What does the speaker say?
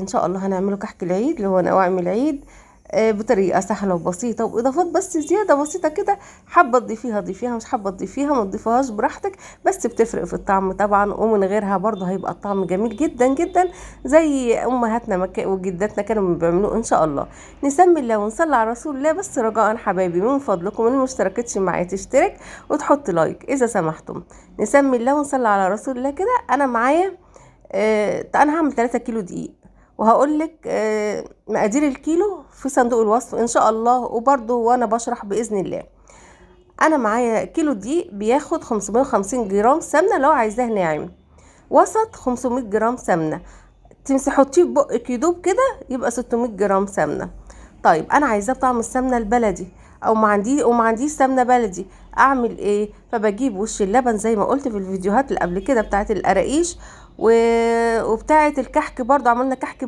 ان شاء الله هنعمله كحك العيد اللي هو نواعم العيد، بطريقة سهلة وبسيطة واضافات بس زيادة بسيطة كده. حابة تضيفيها ضيفيها، مش حابة تضيفيها ما تضيفيهاش براحتك، بس بتفرق في الطعم طبعا، ومن غيرها برضه هيبقى الطعم جميل جدا جدا زي امهاتنا وجداتنا كانوا بيعملوه ان شاء الله. نسمي الله ونصلي على رسول الله. بس رجاء حبايبي من فضلكم اللي ما اشتركتش معايا تشترك وتحط لايك اذا سمحتم. نسمي الله ونصلي على رسول الله كده. انا معايا انا هعمل 3 كيلو دقيق، وهقول لك مقادير الكيلو في صندوق الوصف ان شاء الله، وبرده وانا بشرح باذن الله. انا معايا كيلو دقيق بياخد 550 جرام سمنه لو عايزاه ناعم، وسط 500 جرام سمنه، تمسحيه في بقك يدوب كده يبقى 600 جرام سمنه. طيب انا عايزاه بطعم السمنة البلدي، او ما عندي وما عنديش سمنه بلدي، اعمل ايه؟ فبجيب وش اللبن زي ما قلت في الفيديوهات اللي قبل كده بتاعه القراقيش وبتاعه الكحك، برضو عملنا كحك.